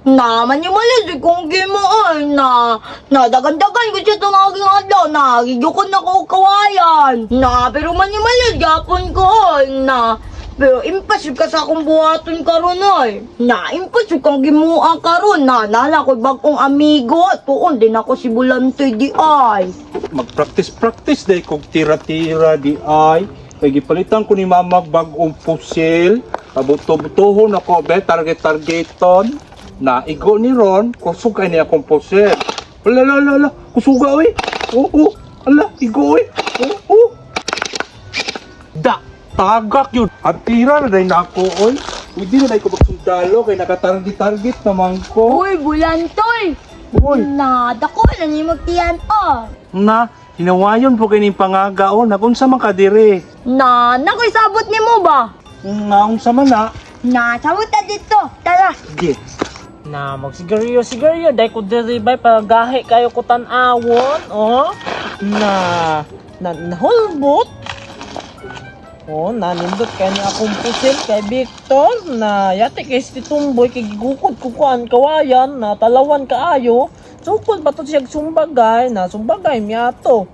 Na, manimalis kung gimo ay na. Na, dagan-dagan ko siya tungaging adlaw. Na, gigukod na ko og kawayan. Na, pero manimalis gapon ko ay na. Pero impas yun ka sa akong buhaton karon ay. Na, impas yun kang gimua karon. Na, nala ko'y bagong amigo. Tuon din ako si Bulantoy di ay. Mag-practice-practice day kog tira-tira di ay. Kay gipalitan ko ni mama bag-ong pusil. Pabuto-butohon ako be target-targeton. Na igo ni Ron, kusog kay niya akong pusil. Ala la la la, kusuga oy. Oo, ala igo oy. Oo. Da, tagak yun. Ang tira na day nako oy. Pwede na day ko magsundalo kay nakatarget-target naman ko. Uy, Bulantoy! Uy. Na, dako na ni magtiyan oh. Na, hinawayon po kay ning pangagaon na kung sa man kadiri. Na, nakoy sabot nimo ba? Nga unsa man na. Na, sabot ta dito. Tara. Sige. Na magsigarilyo sigarilyo dahil ko diri bay pagahi kayo ko tan-awon, oh. Na na nahulbot. Oh, nanindot kay ni akong pusil kay Victor na yati kay si Tumboy kay gigukod ko kuan kawayan na talawan kaayo. Sukol ba to siya sumbagay na sumbagay miato.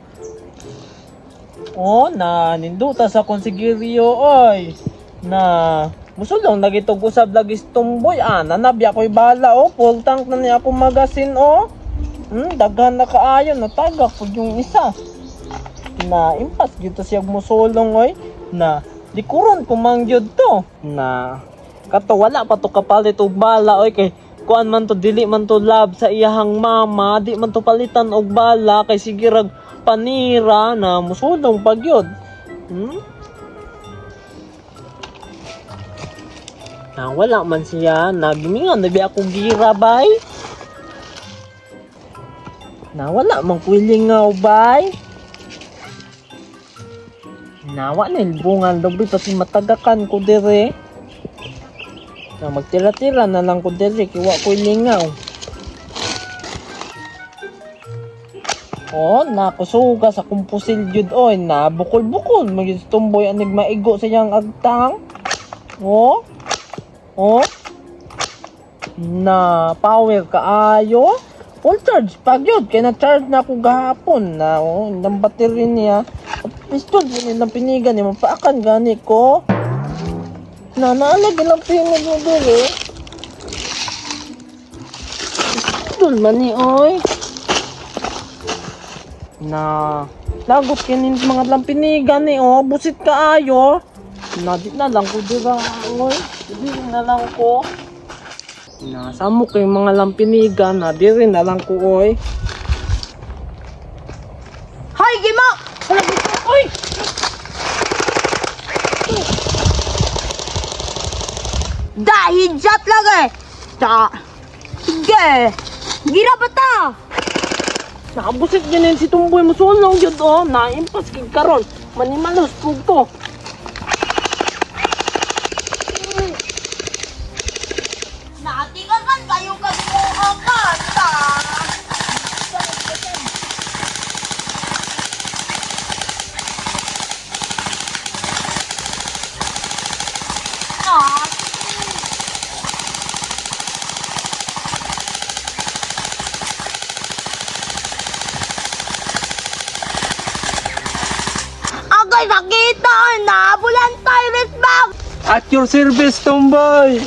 Oh, na ninduta sa akong sigiriyo oy. Na musulong lagi tog usab lagi si Tumboy ah, nanabya ko'y bala oh, full tank na niya akong magasin oh. Daghan na kaayo natagak pud yung isa. Na impas gyud to siya musulong oy na likuran ko man gyud to. Na kato wala pa to kapalit og bala oy kay kuan man to dili man to love sa iyahang mama, di man to palitan og bala kay sige rag panira na musulong pag yun. Na wala man siya, nagimingan na biya akong gira bay. Na wala man kuilingaw bay. Nawa na ilbungan dobi pati matagakan ko dire. Na magtira-tira na lang ko dire kiwa ko ilingaw. Oh, nakusuga sa kumpusil jud oy, na bukol-bukol magyud si Tumboy anig maigo sa iyang agtang. Oh. Oh. Na power kaayo. Full charge pag yun. Kaya na-charge na ako gahapon na oh, ng battery niya. At pistol po nilang pinigan niya. Mapaakan gani ko. Na naalag lang pinig mo dili. Pistol man ni oy. Na lagot kinin mga lampinigan ni oh. Busit kaayo. Na di na lang ko dira oy. Di na lang ko. Nasamo kay mga lampinigan na diri na lang ko oy. Hay, gima! Hala dito oy. Da, headshot lang eh. Ta. Sige. Gira ba ta? Nakabusit ginin si Tumboy musulong gyud oh. Naimpas kig karon. Manimalos pug ko. Naatigasan kayo kagbuha ka. Ta. Na. Agay nakita na Bulantay respect. At your service, Tomboy!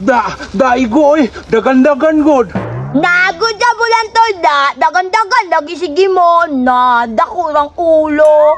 Da, da igo oy, dagan-dagan god. Nagod sa bulantoy da, dagan-dagan lagi sige mo na dakurang ulo.